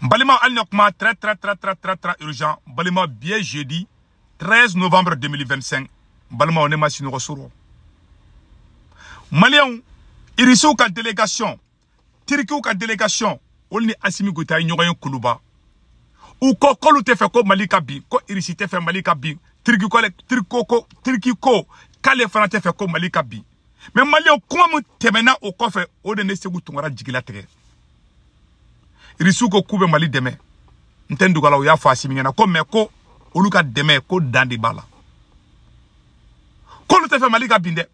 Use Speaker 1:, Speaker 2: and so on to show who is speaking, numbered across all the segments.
Speaker 1: N balima, hali na kuma très très très très très très urgent. N balima, bi ye jeudi 13 novembre 2025. N balimaw, ne ma sinɔgɔ sɔrɔ. Maliyɛnw, Irisiw ka délégation, Tirikiw ka délégation, olu ni Asimi Goyita ye ɲɔgɔn ye Kuluba. U ko k'olu tɛ fɛ ko Mali ka bin, ko Irisi tɛ fɛ Mali ka bin, Tiriki ko, Tiriki ko, Tiriki ko k'ale fana tɛ fɛ ko Mali ka bin. Mais maliyɛnw, kuma min tɛmɛna o kɔfɛ, o de ne Segu Tunkara jigilatigɛ. Irisiw ko k'u bɛ Mali dɛmɛ, n tɛ n dogo a la, u y'a fɔ Asimi ɲɛna ko mais ko olu ka dɛmɛ ko dan de b'a la, k'olu tɛ fɛ Mali ka bin dɛ,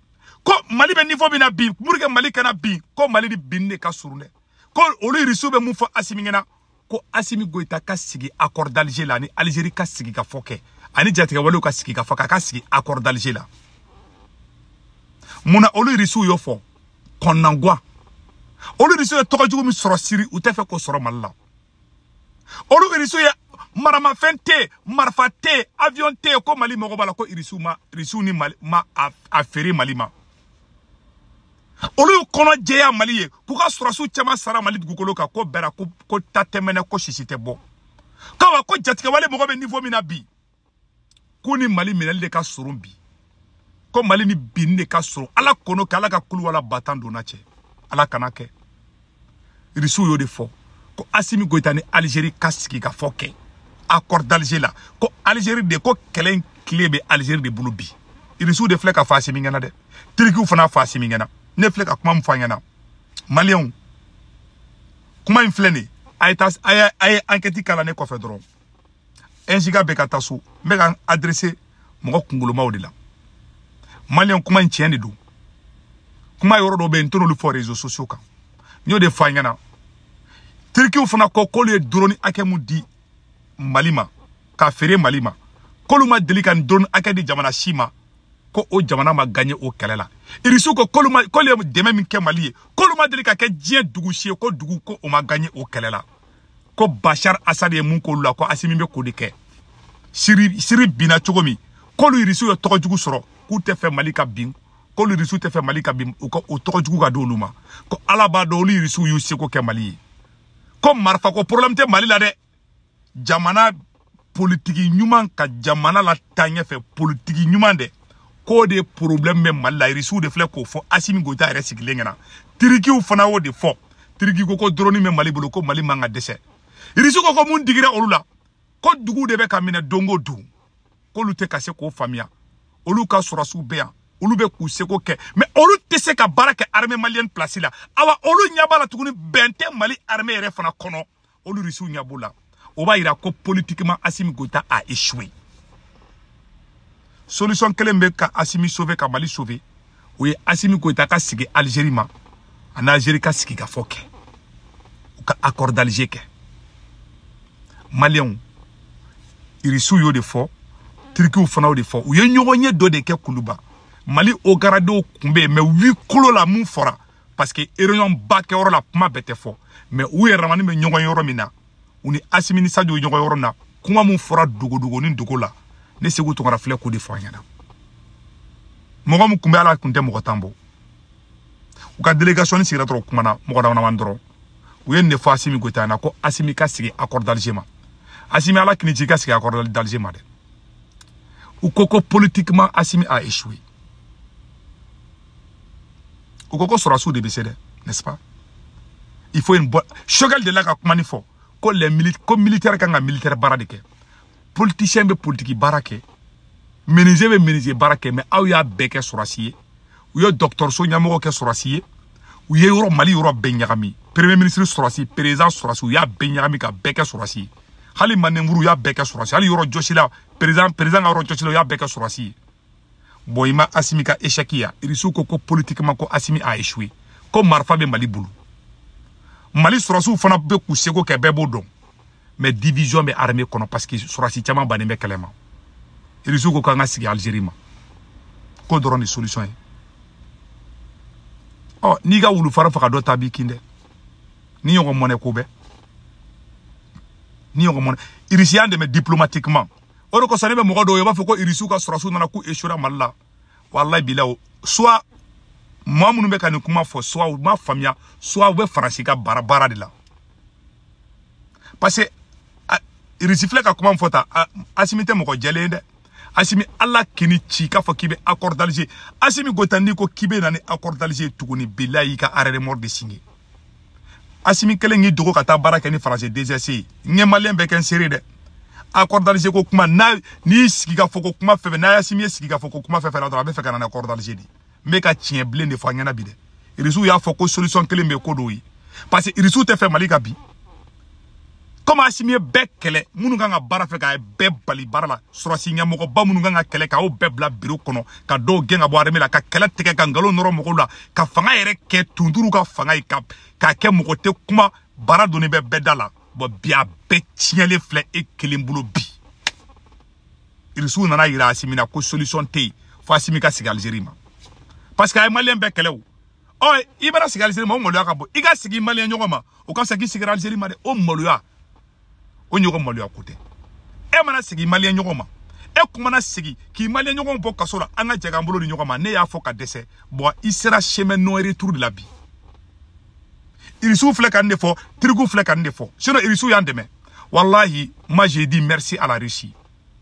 Speaker 1: ko Mali bɛ niveau min na bi, pour que Mali kana bin, ko Mali ni bin de ka surun dɛ. Ko olu Irisiw bɛ mun fɔ Asimi ɲɛna? Ko Asimi Goyita ka sigi accord d'Alger la, ani Algérie ka sigi ka fɔ kɛ, ani jatigɛwalew ka sigi ka fɔ k'a ka sigi accord d'Alger la. Munna olu Irisiw y'o fɔ? Kɔnɔnagwa. Olu Irisiw ye tɔgɔ jugu min sɔrɔ Siri, u tɛ fɛ k'o sɔrɔ Mali la. Olu Irisiw ye maramafɛn tɛ, marifa tɛ, avion tɛ, ko Mali mago b'a la, ko Irisiw ma, Irisiw ni Mali ma a feere Mali ma. Olu y'u kɔnɔ jɛya Mali ye, k'u ka sɔrɔsiw caman sara Mali dugukolo kan, ko bɛɛ la ko ta tɛmɛnɛ, ko sisi tɛ bɔ. K'awa ko jatigɛwale mɔgɔ bɛ niveau min na bi, k'u ni Mali minɛli de ka surun bi, ko Mali ni binni de ka surun. Ala kɔnɔ kɛ, Ala ka kulu wala batan donna cɛ, Ala kana kɛ. Irisiw y'o de fɔ ko Asimi Goyita ni Algérie ka sigi ka fɔ kɛ accord d'Alger la, ko Algérie de ko kɛlɛ in tile bɛ Algérie de bolo bi. Irisiw de filɛ ka fɔ Asimi ɲɛna dɛ, Tirikiw fana fɔ Asimi ɲɛna. Ne filɛ ka kuma min fɔ a ɲɛna, maliyɛnw, kuma in filɛ nin, a ye taa, a ye enquête k'a la ne kɔfɛ dɔrɔn. 1 giga bɛ ka taa so, n bɛ ka n adressé mɔgɔ kunkolomaw de la. Maliyɛn, kuma in tiɲɛ de don. Kuma yɔrɔ dɔw bɛ yen, n t'olu fɔ réseaux sociaux kan. N y'o de fɔ a ɲɛna. Tirikiw fana ko k'olu ye drone hakɛ mun di Mali ma, k'a feere Mali ma, k'olu ma deli ka nin drone hakɛ di jamana si ma ko o jamana ma gagné o kɛlɛ la. Irisiw ko k'olu ma, k'olu ye dɛmɛ min kɛ Mali ye, k'olu ma deli ka kɛ diɲɛ dugu si ye ko dugu ko o ma gagné o kɛlɛ la. Ko Bashar Assad ye mun k'olu la, ko Asimi bɛ k'o de kɛ. Siri binna cogo min, k'olu Irisiw ye tɔgɔ jugu sɔrɔ, k'u tɛ fɛ Mali ka bin, k'olu Irisiw tɛ fɛ Mali ka bin, u ka o tɔgɔ jugu ka di olu ma. Ko Ala b'a dɔn olu Irisiw y'u seko kɛ Mali ye. Ko marifa ko problème tɛ Mali la dɛ, jamana politiki ɲuman ka jamana la taa ɲɛfɛ, politiki ɲuman dɛ, k'o de problème bɛ Mali la. Irisiw de filɛ k'o fɔ Asimi Goyita yɛrɛ sigilen ɲɛna. Tirikiw fana y'o de fɔ. Tiriki ko ko drone bɛ Mali bolo, ko Mali man ka dɛsɛ. Irisiw ko ko mun digira olu la? Ko dugu de bɛ ka minɛ don o don, k'olu tɛ ka se k'o faamuya. Olu ka sɔrɔsiw bɛ yan, olu bɛ k'u seko kɛ, mais olu tɛ se ka baara kɛ armée malienne place la. Awa, olu ɲɛ b'a la tuguni, bɛn tɛ Mali armée yɛrɛ fana kɔnɔ. Olu Irisiw ɲɛ b'o la. O b'a yira ko politiquement Asimi Goïta a échoué. Solution kelen bɛ ka Asimi sauver, ka Mali sauver, o ye Asimi Goïta ka sigi Algérie ma, ani Algérie ka sigi ka fɔ kɛ, u ka accord d'Alger kɛ. Maliyɛnw, Irisiw y'o de fɔ, Tirikiw fana y'o de fɔ. U ye ɲɔgɔn ye dɔ de kɛ Kuluba. Mali haut gradéw kun bɛ yen, mais huis clos la mun fɔra, parce que réunion ba kɛyɔrɔ la kuma bɛɛ tɛ fɔ. Mais u yɛrɛ damani bɛ ɲɔgɔn ye yɔrɔ min na, u ni Asimi ni Sadio ye ɲɔgɔn yɔrɔ min na, kuma mun fɔra dogodogo ni dogo la, ne Segu Tunkara filɛ k'o de fɔ an ɲɛna. Mɔgɔ min kun bɛ ala kun tɛ mɔgɔ 10 bɔ. U ka délégation sigira dɔrɔn, kumana mɔgɔ dama dɔrɔn. U ye nin de fɔ Asimi Goyita ɲɛna ko Asimi ka sigi accord d'Alger ma. Asimi, Ala kini ci ka sigi accord d'Alger ma dɛ. U ko ko politiquement Asimi a échoué. U ko ko sɔrɔsiw de bɛ se dɛ, n'est-ce pas? Il faut une bonne Choguel de la ka kuma ni fɔ ko les militaires, ko militaire kan ka militaire baara de kɛ, politicien bɛ politique baara kɛ, menuisier bɛ menuisier baara kɛ, mais aw y'a bɛɛ kɛ sɔrɔsi ye. U ye dɔgɔtɔrɔso ɲɛmɔgɔ kɛ sɔrɔsi ye, u ye yɔrɔ Mali yɔrɔ bɛɛ ɲagami, premier ministre sɔrɔsi, président sɔrɔsi, u y'a bɛɛ ɲagami ka bɛɛ kɛ sɔrɔsi ye. Hali manenfuru, u y'a bɛɛ kɛ sɔrɔsi, hali yɔrɔ jɔsi la, président ka yɔrɔ jɔsi la, u y'a bɛɛ kɛ sɔrɔsi ye. Bon, i ma Asimi ka échec ya. Irisiw ko ko politiquement ko Asimi a échoué, ko marifa bɛ Mali bolo, Mali sɔrɔsiw fana bɛ k'u seko kɛ, bɛɛ b'o dɔn, mais division bɛ armée kɔnɔ, parce que sɔrɔsi caman bannen bɛ kɛlɛ ma. Irisiw ko k'an ka sigi Algérie ma, k'o dɔrɔn de solution ye. Ɔ, n'i ka wulu fara faga dɔ ta b'i kin dɛ, ni ɲɔgɔn mɔnɛ ko bɛ ni ɲɔgɔn mɔnɛ. Irisi y'an dɛmɛ diplomatiquement, o de kosɔn ne bɛ mɔgɔ dɔw ye, u b'a fɔ ko Irisiw ka sɔrɔsiw nana k'u échouera Mali la. Walayi bilahi, soit maa minnu bɛ ka nin kuma fɔ, soit u ma faamuya, soit u bɛ Faransi ka baara baara de la. Parce que Russie filɛ ka kuma min fɔ tan, Assimi tɛ mɔgɔ jɛlen ye dɛ. Assimi ala k'i ci k'a fɔ k'i bɛ accord d'Alger. Assimi Goïta n'i ko k'i bɛ na ni accord d'Alger tuguni, bilahi i ka arrêt de mort de signer. Assimi kelen k'i dogo ka taa baara kɛ ni Faransi DGSE ye. N ye malien bɛɛ kɛ n seere dɛ. Accord d'Alger ko kuma n'a n'i sigi ka fɔ ko kuma fɛn fɛn n'a y'Assimi ye sigi ka fɔ ko kuma fɛn fɛn na dɔrɔn a bɛ fɛ ka na ni accord d'Alger de. N bɛ ka tiɲɛ bilen de fɔ an ɲɛna bi dɛ. Irisiw y'a fɔ ko solution kelen bɛ yen ko dɔw ye. Parce que Irisiw tɛ fɛ Mali ka bin. Comme Assimi ye bɛɛ kɛlɛ minnu kan ka baara fɛ k'a bɛɛ bali baara la, sɔrɔsi ɲɛmɔgɔba minnu kan ka kɛlɛ k'aw bɛɛ bila bureau kɔnɔ, ka dɔw gɛn ka bɔ armée la, ka kɛlɛ tigɛ, ka nkalon nɔrɔ mɔgɔw la, ka fanga yɛrɛ kɛ tunturu ka fanga ye, ka k'a kɛ mɔgɔ tɛ kuma, baara donnen bɛ bɛɛ da la. Bon bi a bɛɛ tiɲɛlen filɛ e kelen bolo bi. Irisiw nana yira Assimi na ko solution tɛ yen fo Assimi ka sigi Algérie ma. Parce que a ye malien bɛɛ kɛlɛ o. Ɔ i bɛna sigi Algérie ma, o maloya ka bon. I ka sigi malien ɲɔgɔn ma, o ka fisa k'i sigira Algérie ma dɛ. O maloya, o ɲɔgɔn maloya ko tɛ. E mana sigi malien ɲɔgɔn ma, e kun mana sigi k'i malien ɲɔgɔn bɔ kaso la, an ka jɛ k'an bolo di ɲɔgɔn ma. Ne y'a fɔ ka dɛsɛ. Bon i sera chemin non retour de la bi. Irisiw filɛ ka nin de fɔ, Tirikiw filɛ ka nin de fɔ. Sinon Irisiw y'an dɛmɛ. Wallahi, moi j'ai dit merci à la Russie,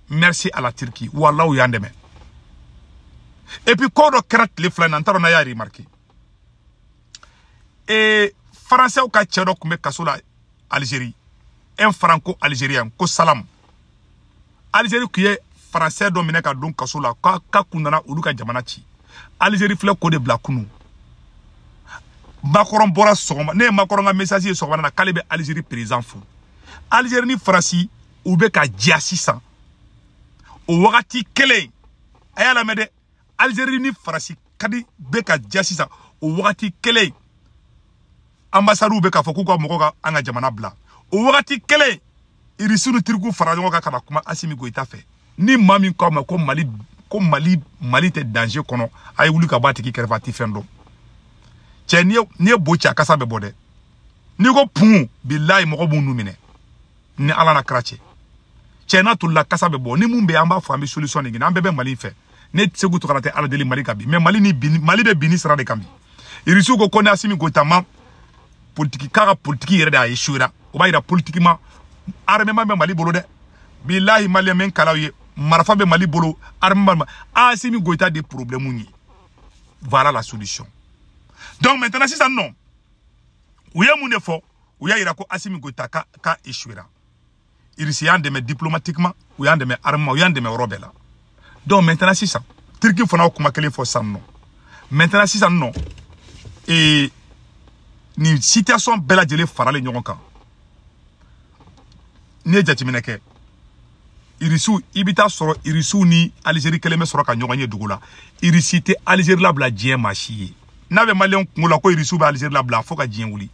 Speaker 1: merci à la Turquie. Wallahi u y'an dɛmɛ. Et puis ko dɔ kɛra tile fila in na, n t'a dɔn n'a y'a remarqué. Et Français ka cɛ dɔ tun bɛ kaso la Algérie, un franco-algérien ko Salam. Algérie tun ye français dɔ minɛ ka don kaso la k'a kun nana olu ka jamana ci. Algérie filɛ k'o de bila kunun. Macron bɔra sɔgɔma, ne ye Macron ka message ye sɔgɔma na k'ale bɛ Algérie président fo. Algérie ni Faransi u bɛ ka diya sisan. O wagati kelen, a y'a lamɛn dɛ, Algérie ni Faransi ka di bɛ ka diya sisan. O wagati kelen, ambassadeurs bɛ k'a fɔ k'u ka mɔgɔw ka an ka jamana bila. O wagati kelen, Irisiw ni Tirikiw fara ɲɔgɔn kan ka na kuma Assimi Goïta fɛ. Ni maa min k'a ma ko Mali ko Mali Mali tɛ danger kɔnɔ, a ye wuli ka bɔ a tigi kɛrɛfɛ, a ti fɛn dɔn. Cɛ n'i ye bo ci a kasa bɛ bɔ dɛ. N'i ko pun, bilayi mɔgɔ b'u nu minɛ. Ni Ala na kira cɛ. Cɛ n'a tolila kasa bɛ bɔ. Ni mun bɛ yen an b'a fɔ an bɛ solution de ɲini. An bɛɛ bɛ Mali fɛ. Ne Sékou Tounkara tɛ Ala deli Mali ka bi. Mais Mali ni bin Mali bɛ binni sira de kan bi. Irisiw ko ko ni Assimi Goïta ma politique k'a ka politique yɛrɛ de a échoué. O b'a yira politiquement armement bɛ Mali bolo dɛ. Bilahi malien min kalaw ye, marifa bɛ Mali bolo, armement bɛ Assimi Goïta de problème ye. Voilà la solution. Donc maintenant sisan nɔ, u ye mun de fɔ? U y'a yira ko Assimi Goïta ka échoué. Irisi y'an dɛmɛ diplomatiquement, u y'an dɛmɛ armement, u y'an dɛmɛ yɔrɔ bɛɛ la. Donc maintenant sisan, Turki fana y'o kuma kelen fɔ sisan nɔ. Maintenant sisan nɔ, ee nin situation bɛɛ lajɛlen faralen ɲɔgɔn kan. N'i ye jateminɛ kɛ, Irisiw i bɛ taa sɔrɔ Irisiw ni Algérie kelen bɛ sɔrɔ ka ɲɔgɔn ye dugu la. Irisi tɛ Algérie labila diɲɛ maa si ye. N'a bɛ maliyɛn kungo la ko Irisiw bɛ Algérie labila fo ka diɲɛ wuli.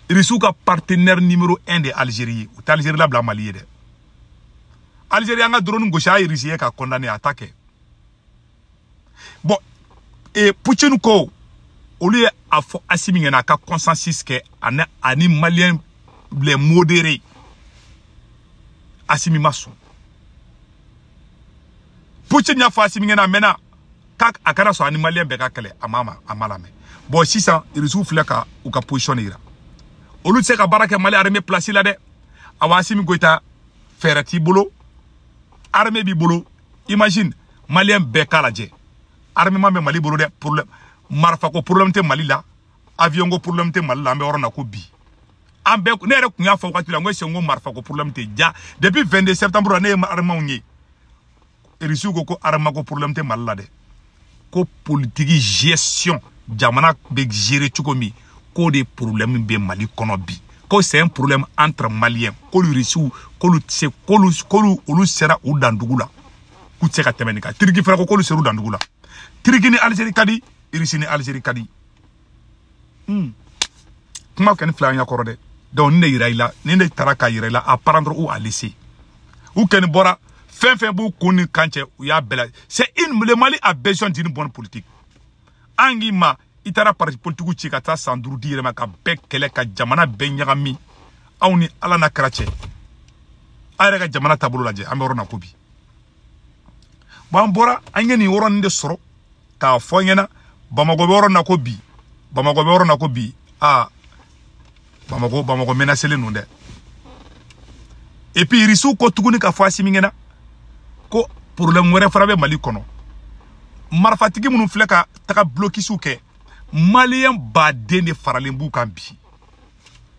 Speaker 1: Irisiw ka partenaire numéro 1 de Algérie ye. U tɛ Algérie labila Mali ye dɛ. Algérie an ka drone gosi a ye Irisi ye ka condamner a ta kɛ. Bon et Poutine ko olu ye a fɔ Assimi ɲɛna a ka consensus kɛ ani malien les modérés. Assimi ma sɔn. Poutine y'a fɔ Assimi ɲɛna a mɛnna k'a a kana sɔn ani malien bɛɛ ka kɛlɛ, a ma lamɛn. Bon sisan Irisiw filɛ ka u ka position de yira. Olu tɛ se ka baara kɛ Mali armée place la dɛ. Awa Assimi Goïta fɛɛrɛ t'i bolo, armée b'i bolo. Imagine malien bɛɛ k'a lajɛ. Armement bɛ Mali bolo dɛ, problème marifa ko problème tɛ Mali la, avion ko problème tɛ Mali la, an bɛ yɔrɔ na ko bi. An bɛɛ ne yɛrɛ kun y'a fɔ wagati la n ko est-ce que n ko marifa ko problème tɛ ja depuis 22 septembre la ne ye armement ye. Irisiw ko ko armement ko problème tɛ Mali la dɛ. Ko politique gestion jamana bɛ gérer cogo min k'o de problème bɛ Mali kɔnɔ bi. Ko c'est un problème entre Maliens. K'olu Irisiw k'olu tɛ se k'olu olu sera u dandugu la. K'u tɛ se ka tɛmɛ nin kan. Turki fana ko k'olu sera u dandugu la. Turki ni Algérie ka di, Irisi ni Algérie ka di. Kuma kɔni filɛ an ɲɛkɔrɔ dɛ. Donc nin de yira i la, nin de taara k'a yira i la à prendre ou à laisser. U kɔni bɔra fɛn fɛn b'u kun ni kan cɛ u y'a bɛɛ la. C'est une le Mali a besoin d'une bonne politique. An k'i ma i taara parti politique ci ka taa san 5 di yɛrɛ ma ka bɛɛ kɛlɛ ka jamana bɛɛ ɲagami. Aw ni Ala n'a kɛra cɛ. A yɛrɛ ka jamana taabolo lajɛ an bɛ yɔrɔ na ko bi. Bon an bɔra an ye nin yɔrɔnin de sɔrɔ k'a fɔ n ɲɛna Bamakɔ bɛ yɔrɔ na ko bi. Bamakɔ bɛ yɔrɔ na ko bi. Aa Bamakɔ menacelen don dɛ. Et puis irisiw ko tuguni ka fɔ Asimi ɲɛna ko problème wɛrɛ fana bɛ Mali kɔnɔ. Marifatigi minnu filɛ ka taga blocus kɛ, maliyɛn baden de faralen b'u kan bi.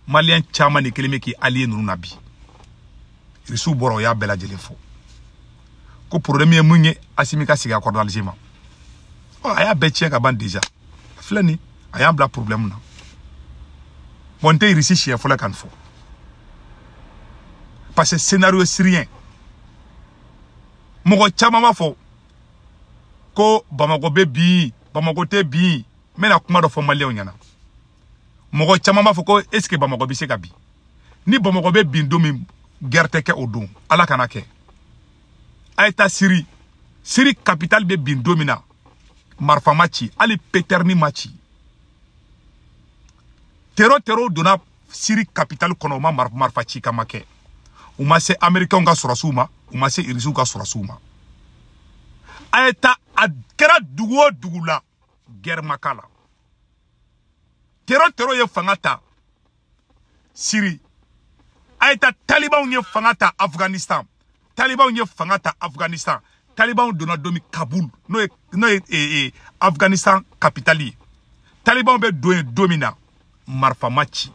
Speaker 1: Maliyɛn caman de kelen bɛ k'i allié ninnu na bi. Irisiw bɔra, o y'a bɛɛ lajɛlen fɔ ko problème ye mun ye, Asimi ka sigi accord d'Alger ma. Ɔ, a y'a bɛɛ tiɲɛ ka ban déjà. Filɛ nin, a y'an bila problème na. Bon, n tɛ irisi siɲɛ fɔlɔ ka nin fɔ, parce que scénario syrien, mɔgɔ caman b'a fɔ ko Bamakɔ bɛ bin, Bamakɔ tɛ bin. N bɛna kuma dɔ fɔ maliyɛnw ɲɛna. Mɔgɔ caman b'a fɔ ko est ce que Bamakɔ bɛ se ka bin? Ni Bamakɔ bɛ bin don min, guerre tɛ kɛ o don, Ala kana kɛ. A ye taa Siri, Siri capitale bɛ bin don min na, marifa ma ci, hali péterni ma ci. Terro donna Siri capitale kɔnɔ, u ma marifa ci kama kɛ. U ma se américains ka sɔrɔsiw ma, u ma se irisiw ka sɔrɔsiw ma. A ye taa, a kɛra dugu o dugu la, guerre ma k'a la. Terro ye fanga ta Siri. A ye taa, talibanw ye fanga ta Afghanistan. Talibanw ye fanga ta Afghanistan. Talibanw donna don min Kaboul, n'o ye Afghanistan capitale ye, talibanw bɛ don yen don min na, marifa ma ci.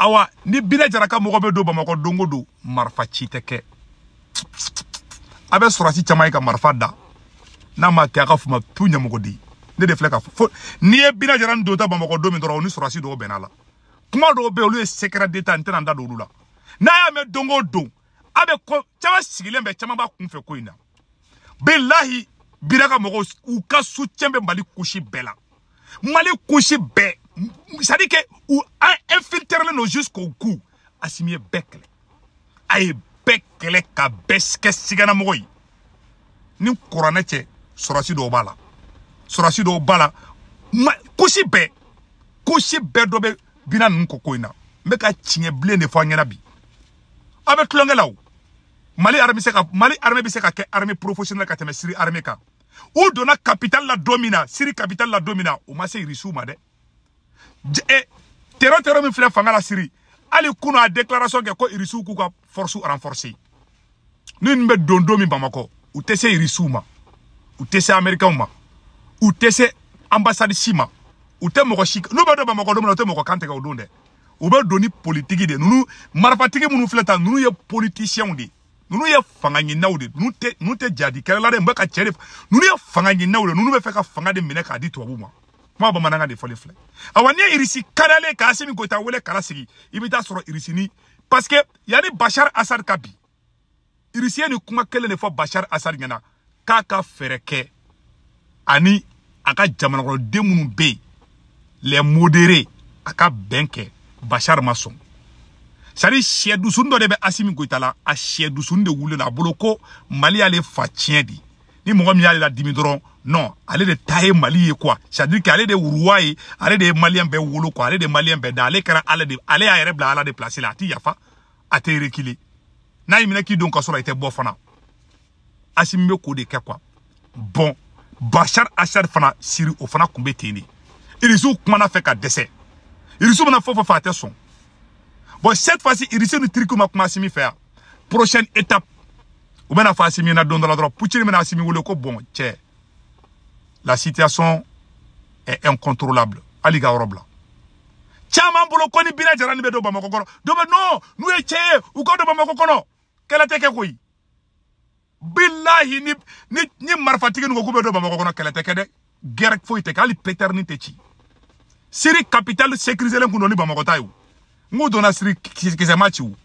Speaker 1: Awa, ni Bina Jara ka mɔgɔ bɛ don Bamakɔ don o don, marifa ci tɛ kɛ. A bɛ sɔrɔsi caman ye ka marifa da n'a ma kɛ a ka fama tu ɲɛmɔgɔ de ye. Ne de filɛ ka fɔ, n'i ye Bina Jara ni don ta Bamakɔ don min dɔrɔn, o ni sɔrɔsi dɔw bɛnna la. Kuma dɔw bɛ yen, olu ye secret d'état, n tɛna n da don olu la. N'a y'a mɛn don o don, a bɛ ko caman sigilen bɛ, caman b'a kunfɛ ko in na. Bilahi, Bina ka mɔgɔw, u ka soutien bɛ Mali couche bɛɛ la. Mali couche bɛɛ, c'est à dire que u infiltré don jusqu'au cou. Asimi ye bɛɛ kɛlɛ, a ye bɛɛ kɛlɛ ka bɛɛ kɛ siganamɔgɔ ye. Ni kuranɛ cɛ, sɔrɔsi dɔw b'a la, sɔrɔsi dɔw b'a la, couche bɛɛ, couche bɛɛ dɔ bɛ Bina ninnu kɔ ko in na. N bɛ ka tiɲɛ bilen de fɔ an ɲɛna bi. A bɛ tulonkɛ la o. Mali armée se ka, Mali armée bɛ se ka kɛ armée professionnelle ka tɛmɛ Siri armée kan. U donna capitale la don min na, Siri capitale la don min na, u ma se irisiw ma dɛ. Terro min filɛ fanga la Siri, hali kunu a déclaration kɛ ko irisiw k'u ka force renforcer. Ni ninnu bɛ don don min Bamakɔ, u tɛ se irisiw ma, u tɛ se américains ma, u tɛ se ambassade si ma, u tɛ mɔgɔ si. N'u bɛ don Bamakɔ don min na, u tɛ mɔgɔ kan tigɛ o don dɛ. U bɛ don ni politiki de. Ninnu marifatigi minnu filɛ tan, ninnu ye politiciens de ye, ninnu ye fanga ɲininaw de. Ninnu tɛ jadi kɛlɛla dɛ. N bɛ ka cɛ de, ninnu ye fanga ɲininaw de. Ninnu bɛ fɛ ka fanga de minɛ k'a di tubabuw ma. Kuma bamanankan de fɔli filɛ. Awa, n'i ye irisi kariyalen ka Asimi Goyita wele kala sigi, i bɛ taa sɔrɔ irisi ni, parce que yanni Bashar Assad ka bi, irisi ye nin kuma kelen de fɔ Bashar Assad ɲɛna k'a ka fɛɛrɛ kɛ ani a ka jamanakɔnɔden minnu bɛ yen, les modérés, a ka bɛn kɛ. Bashar ma sɔn. C'est à dire, sɛ dusuni dɔ de bɛ Asimi Goyita la. A sɛ dusuni de wulilen a bolo ko Mali y'ale fa tiɲɛ de. Ni mɔgɔ min y'ale la dimi dɔrɔn, non, ale de ta ye Mali ye quoi. C'est à dire que ale de roi ye, ale de ye maliyɛn bɛɛ wolo quoi, ale de ye maliyɛn bɛɛ da. Ale kɛra ala de, ale y'a yɛrɛ bila ala de place la. A ti yafa, a tɛ reculer. N'a y'i minɛ k'i don kaso la, i tɛ bɔ fana. Asimi bɛ k'o de kɛ quoi. Bon, Bashar Assad fana Siri, o fana kun bɛ ten de. Irisiw kumana fɛ ka dɛsɛ. Irisiw mana fɔ fɔ fɔ, a tɛ sɔn. Bon, cette fois-ci, irisiw ni Tirikiw ma kuma Asimi fɛ yan. Prochaine étape, u bɛna fɔ Asimi ɲɛna don dɔ la dɔrɔn, Poutine bɛna Asimi wele ko bon cɛ, la situation est incontrôlable, hali ka yɔrɔ bila. Caman bolo ko ni Bina Jara ni bɛ don Bamakɔ kɔnɔ, dɔ bɛ non, n'u ye cɛ ye, u ka don Bamakɔ kɔnɔ, kɛlɛ tɛ kɛ koyi. Bilahi, ni marifatigi ninnu ko k'u bɛ don Bamakɔ kɔnɔ, kɛlɛ tɛ kɛ dɛ. Guerre foyi tɛ kɛ, hali péterne tɛ ci. Siri capitale sécurisé kun don ni Bamakɔ ta ye o. N k'u donna Siri, kisɛ ma ci o.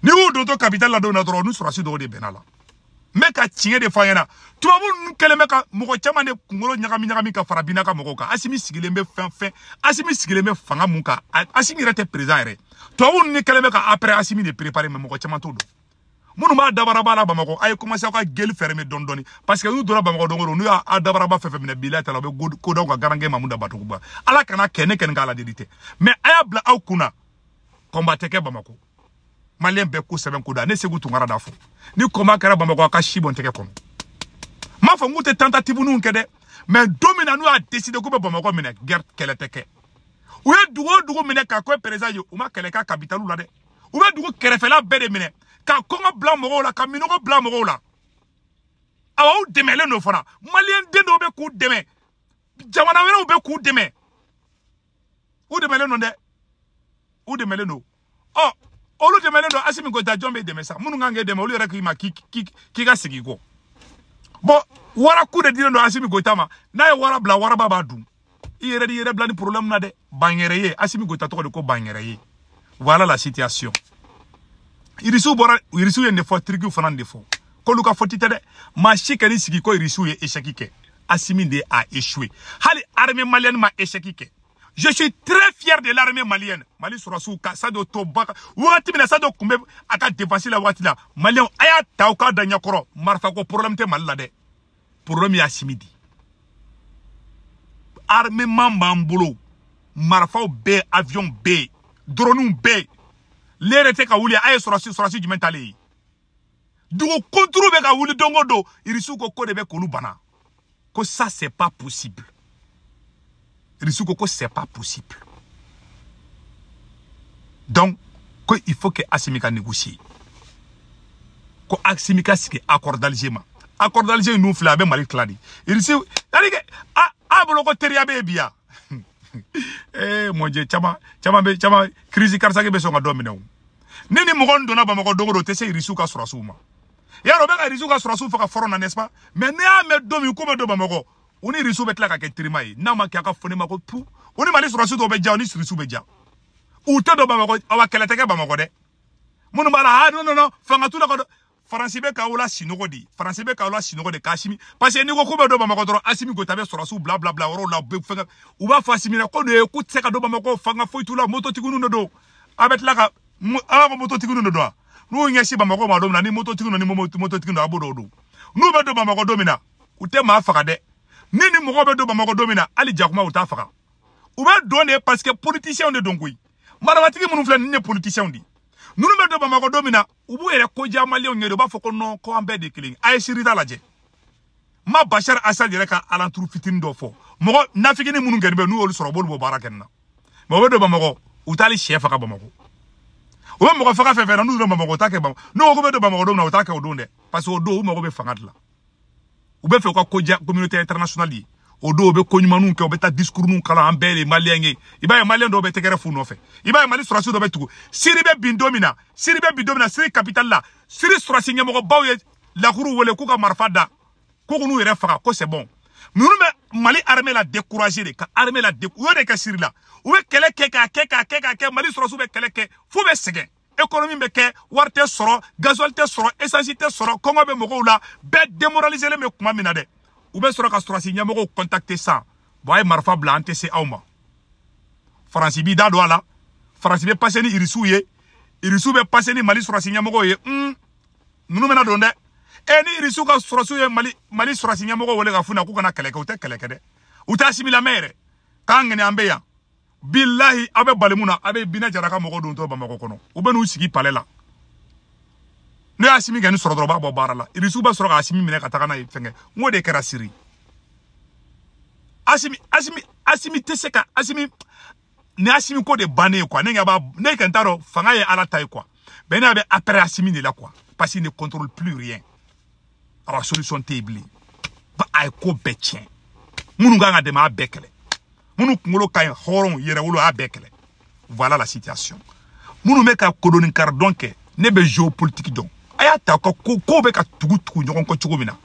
Speaker 1: Ni y'u dontɔ capitale la don min na dɔrɔn, ni sɔrɔsi dɔw de bɛnna la. N bɛ ka tiɲɛ de fɔ an ɲɛna. Tubabu ninnu kɛlen bɛ ka mɔgɔ caman de kunkolo ɲagami ɲagami ka fara Bina ka mɔgɔw kan. Asimi sigilen bɛ fɛn fɛn, Asimi sigilen bɛ fanga mun kan, Asimi yɛrɛ tɛ président yɛrɛ. Tubabu ninnu kɛlen bɛ ka après Asimi de préparer, mais mɔgɔ caman t'o dɔn. Minnu b'a dabaraba la Bamakɔ, a ye commencé aw ka geli fermer dɔɔni dɔɔni, parce que n'u donna Bamakɔ don o don, n'u y'a dabaraba fɛn fɛn minɛ, bilahi ta la, u bɛ ko d'aw ka garankɛ mamu da batuguba. Ala kana kɛ, ne kɛni k'a la deli tɛ, mais a y'a bila aw kunna, combat tɛ kɛ Bamakɔ. Maliyɛn bɛɛ ko sɛbɛn ko da ne Segu Tunkara da fɔ, ni combat kɛra Bamakɔ, a ka si bɔn tɛgɛ kɔnɔ. N m'a fɔ n k'u tɛ tentative ninnu kɛ dɛ, mais don min na n'u y'a décidé k'u bɛ Bamakɔ minɛ, guerre, kɛlɛ tɛ kɛ. U ye dugu o dugu minɛ k'a kɛ président ye, u ma kɛlɛ kɛ capitale la dɛ. U bɛ dugu kɛrɛfɛla bɛɛ de minɛ. Ka kɔngɔ bila mɔgɔw la, ka minɔgɔ bila mɔgɔw la. Awa aw dɛmɛlen don fana. Maliyɛn den dɔw bɛ k'u dɛmɛ. Jamana wɛrɛw bɛ k'u dɛmɛ. U dɛmɛlen don dɛ. U dɛmɛlen don. Ɔ olu dɛmɛlen don Assimi Goïta jɔn bɛ dɛmɛ sa. Minnu kan k'e dɛmɛ olu yɛrɛ k'i ma k'i ka segin kɔ. Bon waraku de dilen don Assimi Goïta ma. N'a ye wara bila waraba b'a dun. I yɛrɛ de yɛrɛ bila ni problème na dɛ. Ban yɛrɛ ye Assimi Goïta tɔgɔ de ko ban yɛrɛ ye. Voilà la situation. Irisiw bɔra irisiw ye nin fɔ Tirikiw fana de fɔ. K'olu ka faute tɛ dɛ. Maa si kan'i sigi ko irisiw ye échec kɛ. Assimi de a échoué. Hali armée malienne ma échec kɛ. Je suis très fier de l'armée malienne. Mali sɔrɔsiw ka Sadio to ba wagati min na Sadio tun bɛ a ka défense la waati la Maliyɛnw a y'a ta aw k'a da ɲɛkɔrɔ marifa ko problème tɛ Mali la dɛ. Problème ye Assimi di. Armement b'an bolo. Marifaw bɛ yen, avion bɛ yen, drone bɛ yen. Le yɛrɛ tɛ ka wuli a ye sɔrɔsi jumɛn talen ye. Dugu kunturu bɛ ka wuli don o don irisiw ko ko de bɛ k'olu bana. Ko ça c'est pas possible. Irisiw ko ko c'est pas possible. Donc ko il faut que Assimi ka négocier. Ko Assimi ka sigi accord d'Alger ma. Accord d'Alger ninnu filɛ a bɛ Mali tila de. Irisiw c'est-à-dire que a bolo ko teriya bɛ yen bi yan. Eh mon Dieu caman caman bɛ caman crise cardiaque bɛ sɔn ka dɔ minɛ o. Ni ni mɔgɔ donna Bamakɔ don o don o tɛ se irisiw ka sɔrɔsiw ma. Yarɔ o bɛ ka irisiw ka sɔrɔsiw faga fɔlɔ na n'est-ce pas? Mais n'i y'a mɛn don min k'u bɛ don Bamakɔ u ni irisiw bɛ tila ka kɛ terima ye. N'a ma kɛ a ka fɔ ne ma ko tu. U ni Mali sɔrɔsiw dɔw bɛ ja u ni irisiw bɛ ja. U tɛ don Bamakɔ awa kɛlɛ tɛ kɛ Bamakɔ dɛ. Minnu b'a la ah non non non fanga t'u la ka don. Faransi bɛ k'aw la sinɔgɔ de. Faransi bɛ k'aw la sinɔgɔ de k'Assimi. Parce que n'i ko k'u bɛ don Bamakɔ dɔrɔn Assimi Goïta bɛ sɔrɔsiw bila bila bila yɔrɔw la u bɛ fɛngɛ. U b'a fɔ Assimi ɲɛna ko nin ye k'u tɛ se ka don Bamakɔ fanga foyi t'u la mototigiw de don. A bɛ tila ka a b'a fɔ mototigiw de don wa? N'u ɲɛsin Bamakɔ ma don min na ni mototigiw ni mototigiw don a b'o dɔw don. N'u bɛ don Bamakɔ don min na u tɛ maa faga dɛ. Ni ni mɔgɔw bɛ don Bamakɔ don min na hali jakuma u t'a faga. U bɛ don de parce que politiciens de don koyi. Marabatigi minnu filɛ ninnu ye politiciens de ye. Ninnu bɛ don Bamakɔ don min na u b'u yɛrɛ koja maliyɛnw ye de u b'a fɔ ko non ko an bɛɛ de ye kelen ye. A ye Sirida lajɛ. Ma Bachar Assad yɛrɛ ka alentour fitinin dɔ fɔ. Mɔgɔ nafikini minnu kɛni bɛ n'u y'olu sɔrɔ u b'olu bɔ baara kɛ nin na. Mais u bɛ don Bamakɔ u t'ali sɛ faga Bamakɔ. U bɛ mɔgɔ faga fɛn fɛn na n'u donna Bamakɔ u t'a kɛ Bamakɔ. N'u ko k'u bɛ don Bamakɔ don min na u t'a kɛ o don dɛ. Parce que o don u mago bɛ fanga de la. U bɛ fɛ u ka koja communauté internationale ye. O don u bɛ ko ɲumanw kɛ u bɛ taa discours ninnu kalan an bɛɛ de ye maliyɛn ye. I b'a ye maliyɛn dɔw bɛ tɛgɛrɛ f'u nɔfɛ. I b'a ye Mali sɔrɔsi dɔw bɛ tugu. Siri bɛ bin don min na, Siri bɛ bin don min na, Siri capitale la, Siri sɔrɔsi ɲɛmɔgɔbaw ye lakuru wele k'u ka marifa da. K'u n'u yɛrɛ faga ko c'est bon. Ninnu bɛ Mali armée la décourager de ka armée la u y'o de kɛ Siri la. U bɛ kɛlɛ kɛ k'a kɛ k'a kɛ k'a kɛ Mali sɔrɔsiw bɛ kɛlɛ kɛ f'u bɛ sɛgɛn. Économie bɛ kɛ wari tɛ sɔrɔ gasoil tɛ sɔrɔ essence tɛ sɔrɔ kɔngɔ bɛ mɔgɔw la bɛɛ démoraliser len bɛ kuma min na dɛ. U bɛ sɔrɔ ka sɔrɔsi ɲɛmɔgɔw contacter sisan. Bon a ye marifa bila an tɛ se aw ma. Faransi b'i da don a la. Faransi bɛ passer ni irisiw ye. Irisiw bɛ passer ni Mali sɔrɔsi ɲɛmɔgɔw ye. Ninnu bɛna don dɛ. E ni irisiw ka sɔrɔsiw ye Mali sɔrɔsi ɲɛmɔgɔw wele ka f'u ɲɛna k'u kana kɛlɛ kɛ u tɛ kɛlɛ kɛ dɛ. U tɛ Assimi lamɛn yɛrɛ. K'an ŋɛnɛ an bɛ yan. Bilahi aw bɛ bali mun na aw bɛ Bina Jara ka mɔgɔw dontɔ Bamakɔ kɔnɔ. U bɛ n'u sigi palais la. N'u y'a Assimi kɛ ni sɔrɔ dɔrɔn u b'a bɔ baara la. Irisiw bɛ sɔrɔ ka Assimi minɛ ka taga n'a ye fɛnkɛ. N k'o de kɛra Siri. Assimi tɛ se ka Assimi ni Assimi ko de bannen ye quoi. Ne ɲɛ b'a ne kɛ n t'a dɔn fanga ye Ala ta ye quoi. Mais ne bɛ après Assimi de la quoi. Parce qu'il ne contrôle plus rien. Alors solution tɛ yen bilen. Ba a ye ko bɛɛ tiɲɛ. Minnu kan ka dɛmɛ a bɛɛ kɛlɛ. Minnu kunkolo ka ɲi hɔrɔnw yɛrɛwolo a bɛɛ kɛlɛ. Voilà la situation. Minnu bɛ ka kodoni karidɔn kɛ ne bɛ géopolitique dɔn. A y'a ta ka ko ko bɛ ka tugu tugu ɲɔgɔn kɔ cogo min na.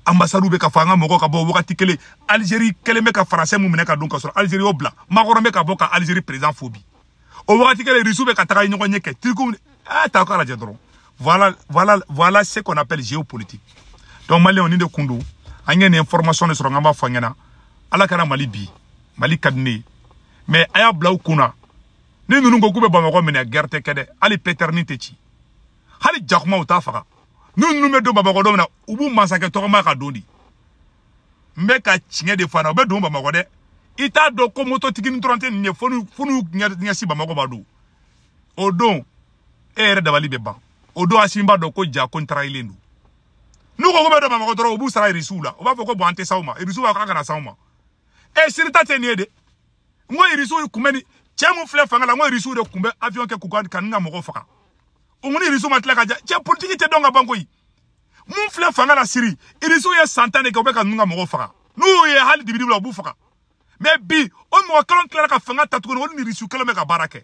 Speaker 1: Ambassade bɛ ka fɔ an ka mɔgɔw ka bɔ wagati kelen. Algérie kelen bɛ ka français mun minɛ ka don ka sɔrɔ Algérie y'o bila. Macron bɛ ka bɔ ka Algérie président fo bi. O wagati kelen Russie bɛ ka taga ɲɔgɔn ɲɛ kɛ. Turkiw a y'a ta k'a lajɛ dɔrɔn. Voilà, voilà, voilà ce qu'on appelle géopolitique. Donc Maliyɛnw ni de kun don. An ye nin information de sɔrɔ n k'an b'a fɔ an ɲɛna. Ala kana Mali bi. Mali ka di ne ye. Mais a y'a bila u kunna. Ni ninnu ko k'u bɛ Bamakɔ minɛ guerre tɛ kɛ dɛ. Hali péterne tɛ ci. Hali jakuma u t'a faga. Ni ninnu bɛ don Bamakɔ don min na u b'u masakɛ tɔgɔma ka don de. N bɛ ka tiɲɛ de fɔ a ɲɛna u bɛ don Bamakɔ dɛ. I t'a dɔn ko mototiginin dɔrɔn tɛ nin ye fo n'u ɲɛsin Bamakɔ ma don. O don e yɛrɛ dabali bɛ ban. O don Assimi b'a dɔn ko ja ko n tarayilen don. N'u ko k'u bɛ don Bamakɔ dɔrɔn u b'u sara irisiw la. U b'a fɔ ko bon an tɛ s'aw ma. Irisiw b'a fɔ k'a kana s'anw ma. E Siri ta tɛ nin ye dɛ. N ko irisiw kun bɛ ni cɛ mun filɛ fanga la n ko irisiw de kun bɛ avion kɛ k'u ka ka n ka mɔgɔw faga. O ni irisiw ma tila ka ja cɛ politiki tɛ dɔn ka ban koyi. Mun filɛ fanga la Siri, irisiw ye san 10 de kɛ u bɛ ka ninnu ka mɔgɔw faga. N'u ye hali dibidi la u b'u faga. Mais bi o mɔgɔ kelen tilara ka fanga ta tuguni, olu ni irisiw kelen bɛ ka baara kɛ.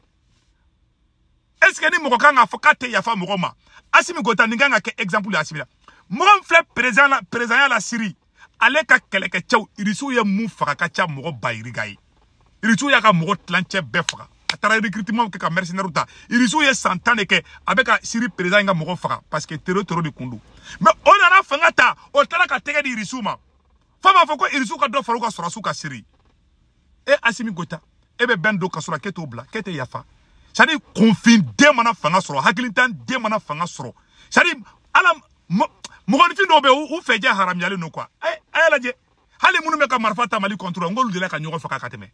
Speaker 1: Est ce que ni mɔgɔ kan k'a fɔ k'a tɛ yafa mɔgɔ ma, Assimi Goïta nin kan ka kɛ exemple ye Assimi la. Mɔgɔ min filɛ président la, présidentya la Siri, ale ka kɛlɛkɛcɛw irisiw ye mun faga ka ca mɔgɔ ba yirika ye. Irisiw y'a ka mɔgɔ tilancɛ bɛɛ faga. A taara recrutement kɛ ka mercenaires ta. Irisiw ye san 10 de kɛ a bɛ ka Siri président in ka mɔgɔ faga parce que terro de kun don. Mais o nana fanga ta, o taara ka tɛgɛ di irisiw ma. F'a b'a fɔ ko irisiw ka dɔ fara u ka sɔrɔsiw ka Siri. E Assimi Goïta, e bɛ bɛn don kaso la, k'e t'o bila, k'e tɛ yafa. C'est à dire kunfin den mana fanga sɔrɔ, hakilitan den mana fanga sɔrɔ, c'est à dire ala mɔgɔninfin dɔw bɛ yen u fɛjɛ haramuyalen don quoi. A y'a lajɛ hali minnu bɛ ka marifa ta Mali contre, n k'olu delila ka ɲɔgɔn faga ka tɛmɛ.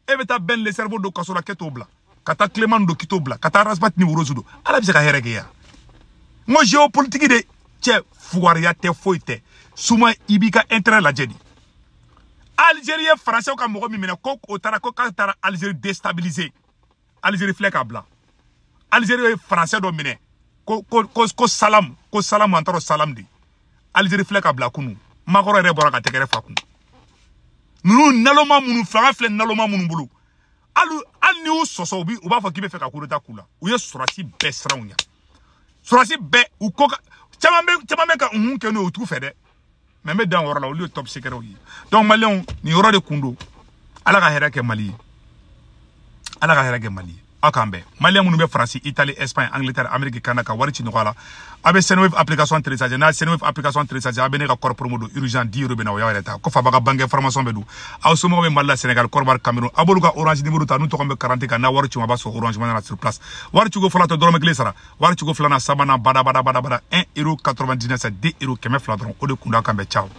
Speaker 1: E bɛ taa Ben le cerveau don kaso la, k'e t'o bila, ka taa Clément don k'i t'o bila, ka taa Ras Bath ni Rose don, ala bɛ se ka hɛrɛ kɛ yan. N ko géopolitique de cɛ, fugariya tɛ foyi tɛ. Souvent i b'i ka intérêt lajɛ de. Algérie ye français ka mɔgɔ min minɛ ko o taara ko k'a taara Algérie déstabiliser, Algérie filɛ k'a bila. Algérie ye français dɔ minɛ ko ko ko ko Salam, ko Salam, an taara Salam de. Algérie filɛ ka bila kunu. Makɔrɔ yɛrɛ bɔra ka tɛgɛrɛ fa kun. Ninnu naloma minnu fanga filɛ, naloma minnu bolo, hali n'i y'u sɔsɔ, u b'a fɔ k'i bɛ fɛ ka coup d'état k'u la. U ye sɔrɔsi bɛɛ siran u ɲɛ, sɔrɔsi bɛɛ u ko caman bɛ ka unhun kɛ n'o ye, u t'u fɛ dɛ. Mais n bɛ dan o yɔrɔ la, olu ye top secret ye. Donc maliyɛnw, nin yɔrɔ de kun don. Ala ka hɛrɛ kɛ Mali ye, Ala ka hɛrɛ kɛ Mali ye. Aw k'an bɛn. Maliyɛn minnu bɛ Faransi, Italie, Espagne, Angleterre, Amérique, Canada, ka wari ci nɔgɔya la, a bɛ Sendwave application télécharger. N'a ye Sendwave application télécharger, a bɛ ne ka code promo don urgent 10 euros bɛ na, o y'aw yɛrɛ ta. Ko fa ka banque information bɛ don. Aw somɔgɔw bɛ Mali la, Sénégal, Côte d'Ivoire, Cameroun, a b'olu ka Orange numéro ta, n'u tɔgɔ bɛ 40 kan, n'a wari ci ma, a b'a sɔrɔ Orange Money na sur place. Wari ciko fɔlɔ tɛ dɔrɔmɛ kelen sara. Wari ciko filanan, sabanan, bada bada bada bada, 1 euro 99, 2 euro 200 dɔrɔn. O de kun da kan bɛn. Ciao.